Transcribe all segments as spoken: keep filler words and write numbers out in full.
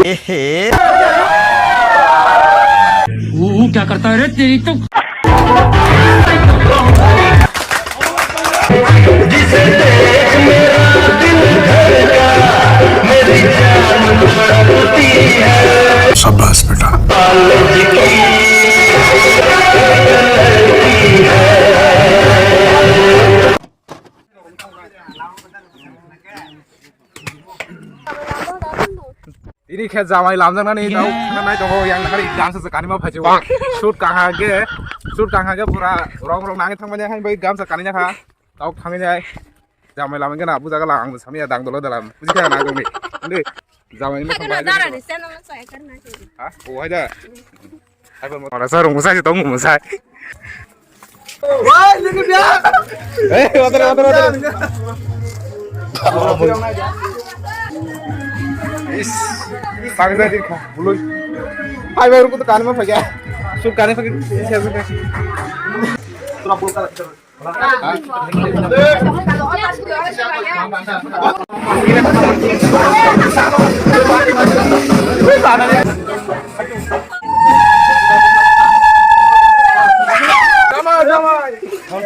एहे। वो क्या करता है रे तेरी तो। शाबाश बेटा। Ini khe jamai lamjaknani tau khna nai tongo, yang nahari gamsa se kanima phaichio. Shoot kahage, shoot kahage pura rong rong nangwi thangmani hai bai gamsa kanina kha. Tau thangwi nai jamai lamai gana bujaga lang ang samya dang dolo dalam. Bujikha na gongni. Inde jamai ni thangbai. Dara ni channel sa ekar na. Ha? O hai da. Ora sa rung musai tong musai. Wah, ini dia. Eh, water, water, water. Is, tangsa di kha, buloi. Hai, bai, ruko to kan ma phagya. Sur kan ma phagya.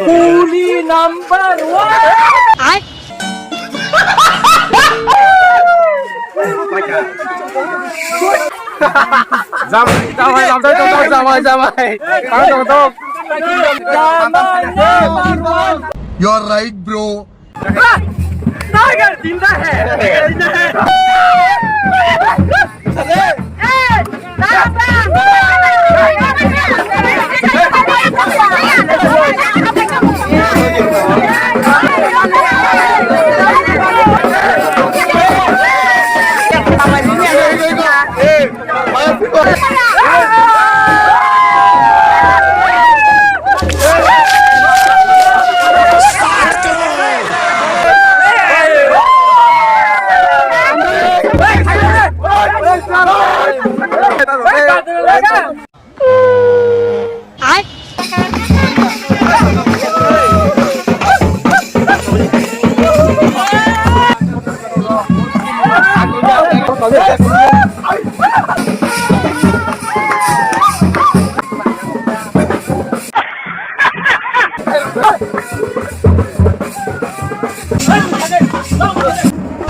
Kuli number one. Jamai, jamai, jamai, jamai, jamai. Tang tong tong. You're right, bro. Tiger जिंदा है।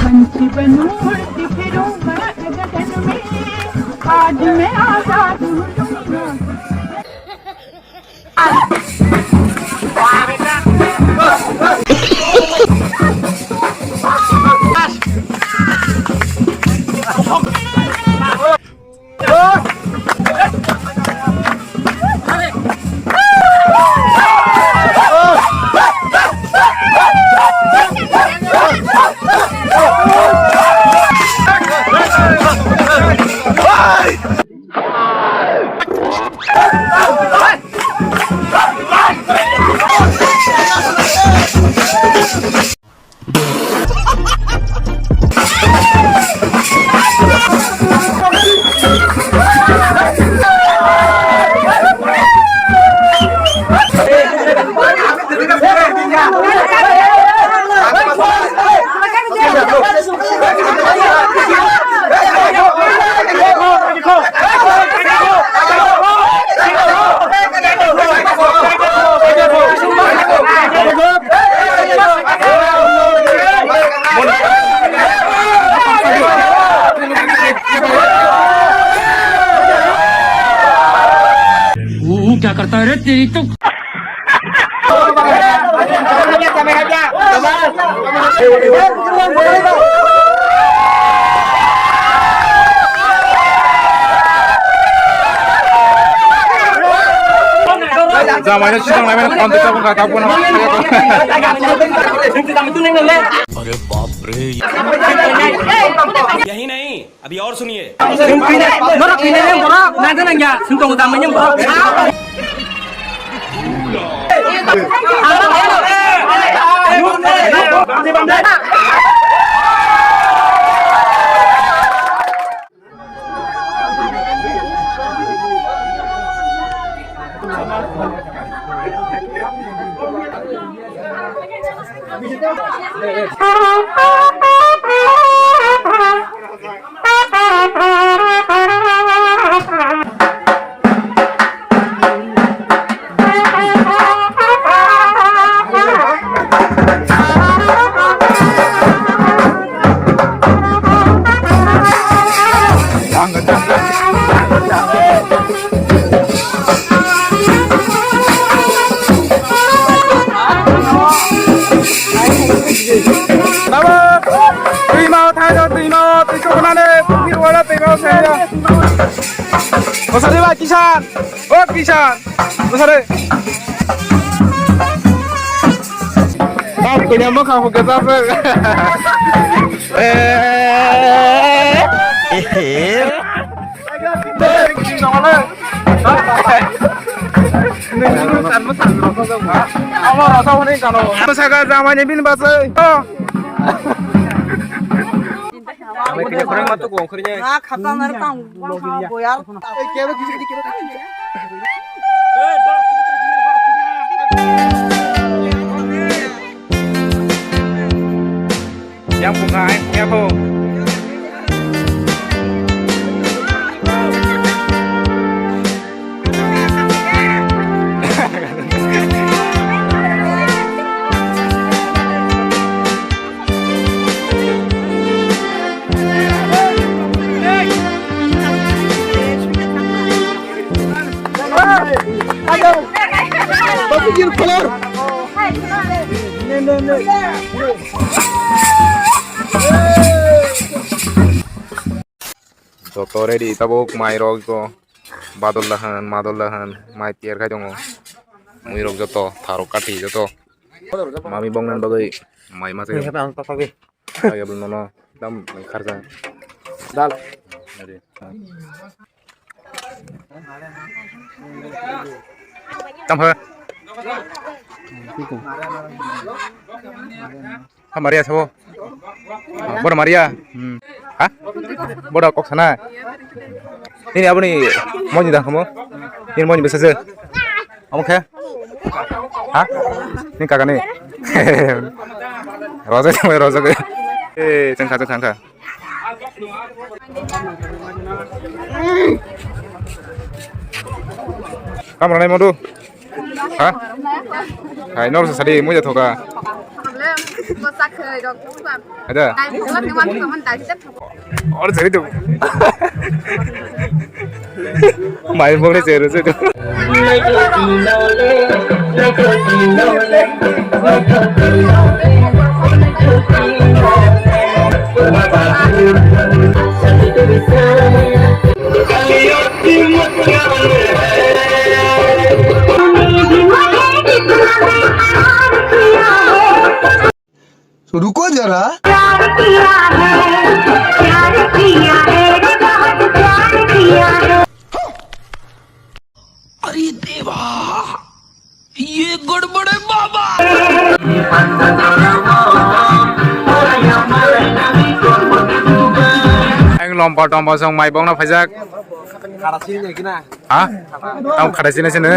पंछी बनूं, उड़ती फिरूं मैं गगन में, आज मैं आजाद हूँ दुनिया से। वो क्या करता है रे तेरी तो। Jamaino chikang laimani phone tei tabuk kha tabuk no. अरे बाप रे। यही नहीं, अभी और सुनिए। Norok kini nang borok, nang nang ya, sungkong utang manyang borok. Baba, twima o thai do, twima o, twi chuknani, pukni wala twima o thai do. Bosari ba Kisan, o Kisan, bosari. Bab, kunya mo kha ho ke ta se. Eh. Saka jamai ni bini bachai. Yang buka, yang bu. Joto ready tabuk mai rok to badol dahan madol dahan mai tiar khai tongo mui rok joto tharok kathi joto mami bongnan bagwi mai masa. Kaya bel nono dam kharsa. Dal. Tam ha. Ha Maria sabo. Bor Maria. Hmm. Ha? Bor kok sana. Ini apa nih? Mau jadi kamu? Ini mau jadi saja. Omo khe? Ha? Ni kaka ni? Rojak tongbai, rojak. Eh, chwng kha, chwng kha, chwng kha. Kam ranai modu? Ha? Hai, nor sa sadi, muja thoka. Problem. Ko sak khai dok. Ada? Nai, bukan teman, teman, tadi Or chari tu. Mai bong ni chari tu. रुको जरा। अरे देवा, ये गड़बड़ है बाबा। Ang lompa tompa song mai bongna phaijak. Ha? Tamo khadaisina sini.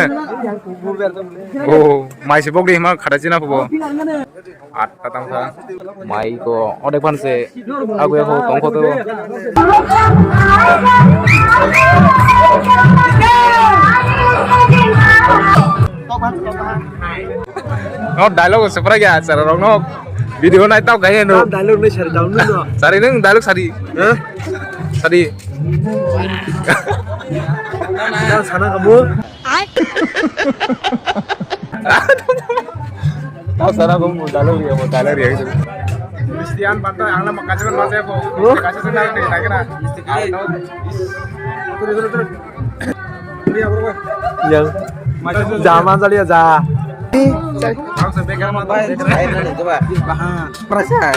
Oh, mai sibok di hima khadaisina phubo. Atta tangkha. Mai ko odek phan se agu ya ho tongkho to. No dialogue se pura ya chara rok no video nai tau kaya no. Dialogue nai sari daun no. Sari nung dialogue sari. Hah? Sari. Sana kamu. Tao sana ko mo dalo riya, mo dalo riya. Christian banta ang na makasih kan masih ko. Kasih sana ni lagi na. Yang zaman saja ya, ja. Ang sa bekar mo. Perasaan.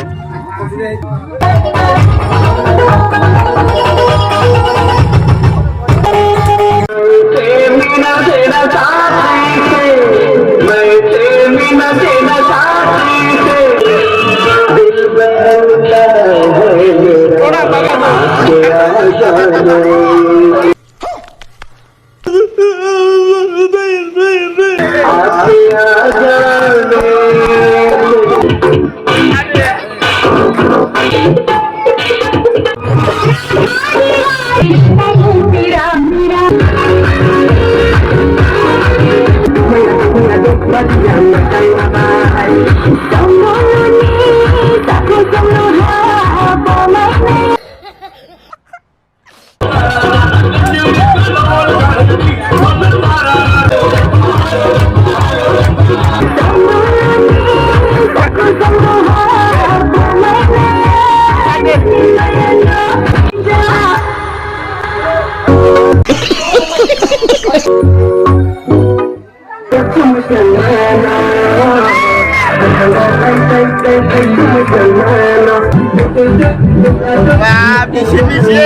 Wah, bisi, bisi.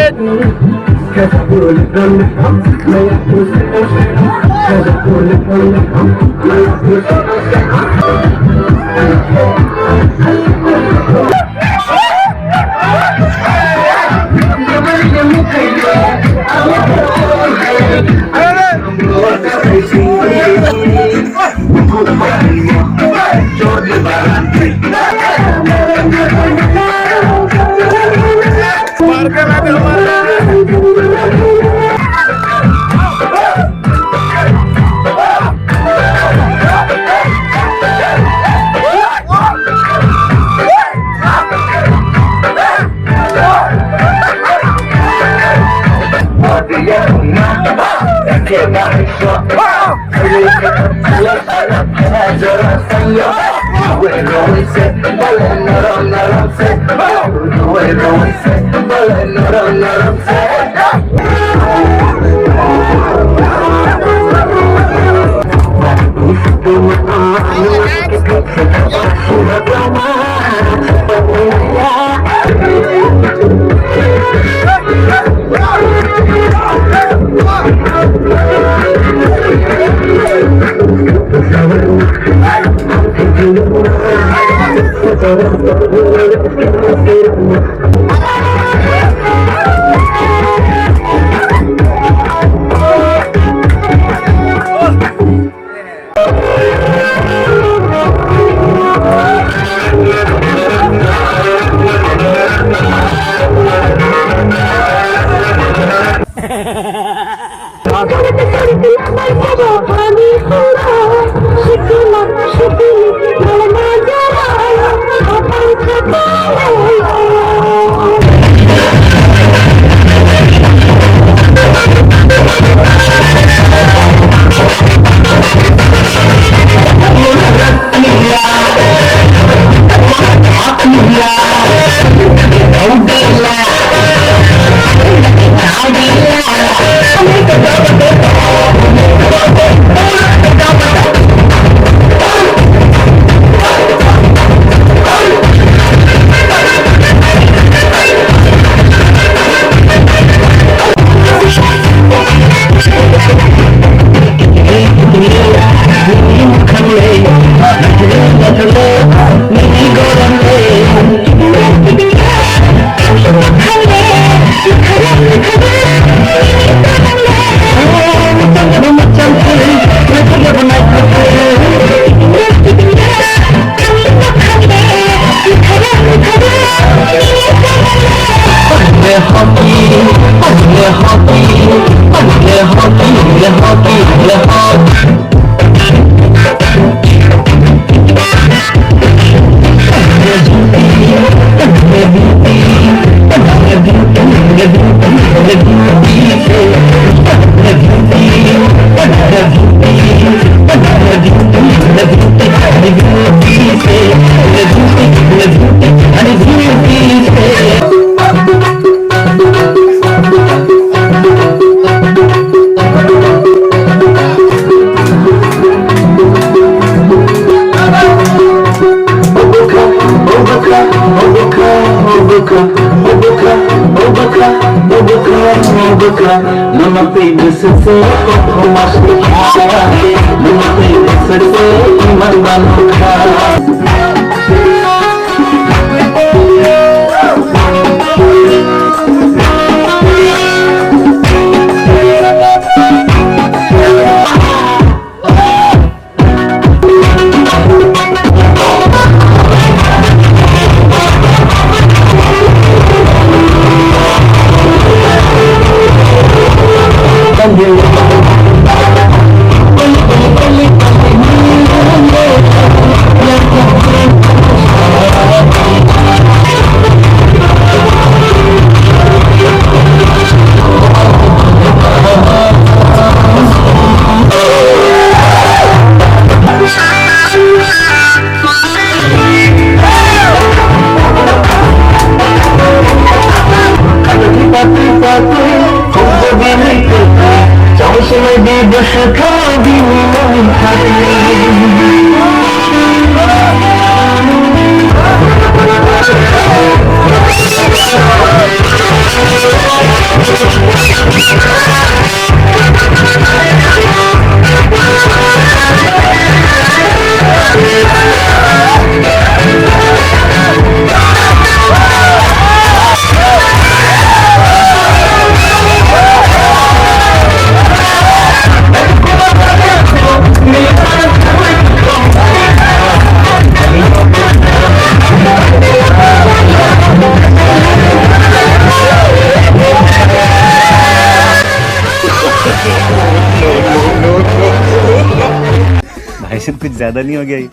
भाई साहब, कुछ ज्यादा नहीं हो गया ये?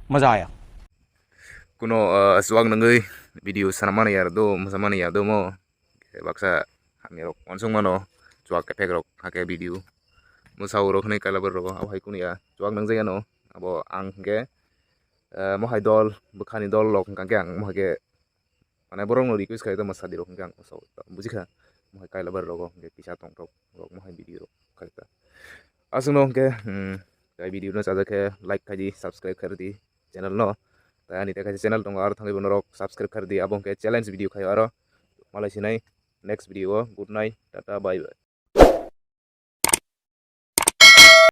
Maza ya. Kuno, ah, chuak nangwi video sana mani ya do, masa mani ya do mo. Baksa hamya rok uansuk mano, chuak ephek rok hake video. Mwsa rok hwnwi kaila borok rok, abo hai kunu ya chuak nangjak yano. Abo ang hwnkhe, ah, mohai dol, bwkhani dol rok hwnkha khe ang mohai khe, mane borok no request khaio, mwsa di rok hwnkhe ang mwsa o, bujikha. Mohai kaila borok rogo hwnkhe kisa tongthok rok mohai video rok khaikha. Aswkno hwnkhe, hmm, tai video no chajak khe like khai di, subscribe khai di channel no. Tai ani tai kaisa channel tongo, aro thangwi bo norok subscribe khai di, abo hwnkhe challenge video khaio aro. Malai sinai next video o. Good night, tata, bye bye.